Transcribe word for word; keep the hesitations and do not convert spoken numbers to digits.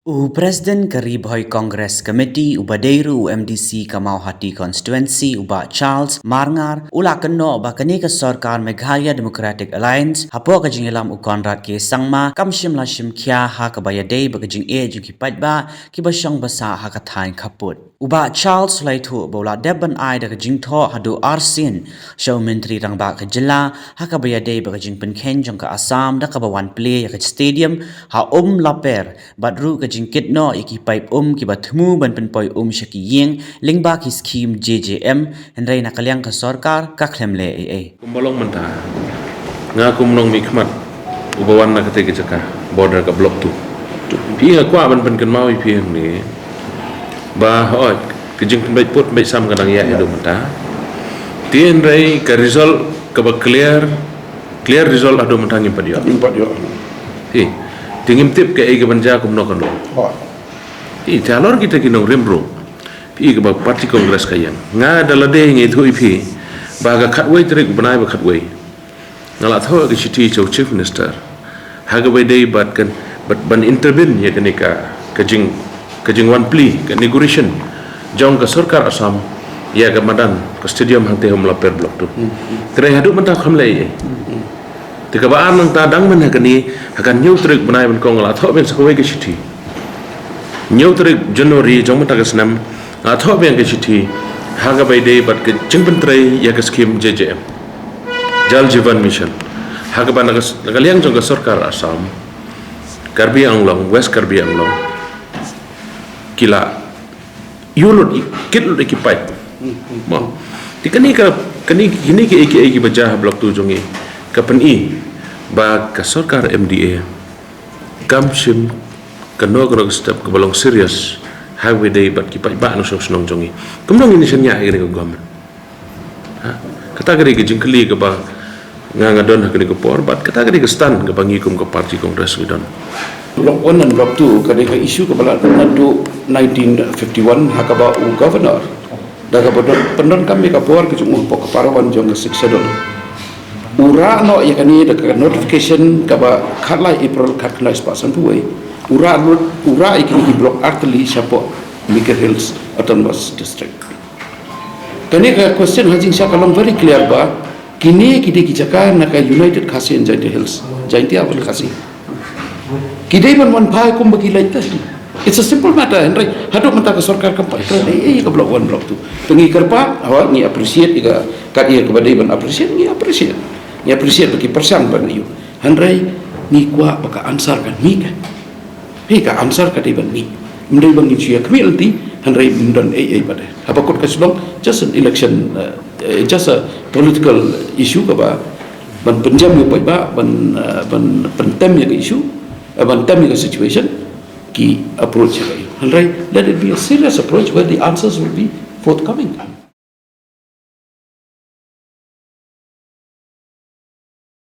U President ka Ri Bhoi Congress Committee uba dei ruh u M D C ka Mawhati Constituency u Bah Charles Marngar u la kynnoh ba kane ka sorkar Meghalaya Democratic Alliance hapoh ka jingïalam u Conrad K Sangma kam shym la shim khia ha kaba ïadei bad ka jingeh jong ki paidbah kiba shong ba sah ha ka thaiñ khappud. U Bah Charles u la ïathuh ba u la dep ban ai da ka jingthoh haduh arsien sha u Myntri Rangbah ka jylla ha kaba ïadei bad ka jingpynkheiñ jong ka Assam da kaba wan plie ïa ka stadium ha Umlaper bad ruh ka jingkit noh ïa ki paip um kiba thmu ban pynpoi um sha ki ïing lyngba ki skhim J J M, hynrei na ka liang ka sorkar ka khlem leh ei ei. Kumba long mynta, nga kum nongmihkhmat uba wan na katei ka jaka border ka Block two. Phi, nga kwah ban pynkynmaw ïa phi hangne ba hooid ka jingpynbeit pud pynbeit sam ka dang ïaid haduh mynta. Te hynrei ka result kaba clear, clear result haduh mynta ngim pat ïoh. Ngim pat ïoh. Phi, te ngim tip kaei kaban jia kumno kan long. Hooid. Phi, te halor kita ki nongrim ruh, phi, kaba party Congress ka ïeng, nga da lade nga ïathuh ïa phi ba ka khatwei tarik u bnai ba khatwei nga la thoh ka shithi sha u Chief Minister ha kaba ïadei bad kan, bad ban intervene ïa kane ka, ka jing, ka jingwan plie, ka negotiation jong ka sorkar Assam ïa ka madan ka stadium hangtei ha Umlaper Block two. Te hynrei haduh mynta kam leh ei ei. Te kaba ar nangta dang mynta ha kane, ha ka hynñiew tarik bnai ba nyngkong nga la thoh biang sa kawei ka shithi. Hynñiew tarik January jong mynta ka snem nga la thoh biang ka shithi ha kaba ïadei bad ka jingpyntrei ïa ka skhim J J M, Jal Jeevan Mission, ha kaba na ka, na ka liang jong ka sorkar Assam, Karbi Anglong, West Karbi Anglong ki la ïuh lut, kit lut ïa ki paip. Mo. Te kane ka, kane, kine kiei kiei kiba jia ha Block two jong ngi ka pyni ba ka sorkar M D A kam shim kano kano ka step kaba long serious ha kaba ïadei bad ki paidbah nongshong shnong jong ngi. Kumno ngin ïa shaniah ïa kane ka government? Ha? Kata ka dei ka jingkylli kaba nga, nga don ha kane ka por bad kata ka dei ka stand kaba ngi kum ka party Congress ngi don. Block one and Block two ka dei ka issue kaba la naduh nineteen fifty-one ha kaba u governor da kaba don pyndonkam ïa ka bor ka jong u hapoh ka para wan jong ka Sixth Schedule. U rah noh ïa kane da ka notification kaba khatlai April khatkhyndai spah sanphew wei. U rah lut, u rah ïa kine ki block artylli shapoh Mikir Hills Autonomous District. Kane ka question ha jingshisha ka long very clear ba kine ki dei ki jaka na ka United Khasi and Jaintia Hills, Jaintia bad Khasi. Ki dei ban wan phai kumba ki leit te. It's a simple matter, hynrei haduh mynta ka sorkar kam pat kren ei ei ka Block one, Block two. Te ngi kyrpad, hawa, ngi appreciate ïa ka, kat ïa kaba dei ban appreciate, ngi appreciate. Ngi appreciate ba ki pyrshang ban ïoh. Hynrei ngi kwah ba ka answer kan mih. Hi, ka answer ka dei ban mih. Ym dei ba ngin shu ïa khmih lynti, hynrei ym don ei ei pat. Haba kut ka shu long just an election, uh, uh, just a political issue kaba ban pynjem ïa u paidbah, ban, uh, ban pyntem ïa ka issue, uh, ban tem ïa ka situation, ki approach ïa ka issue. Hynrei let it be a serious approach where the answers will be forthcoming.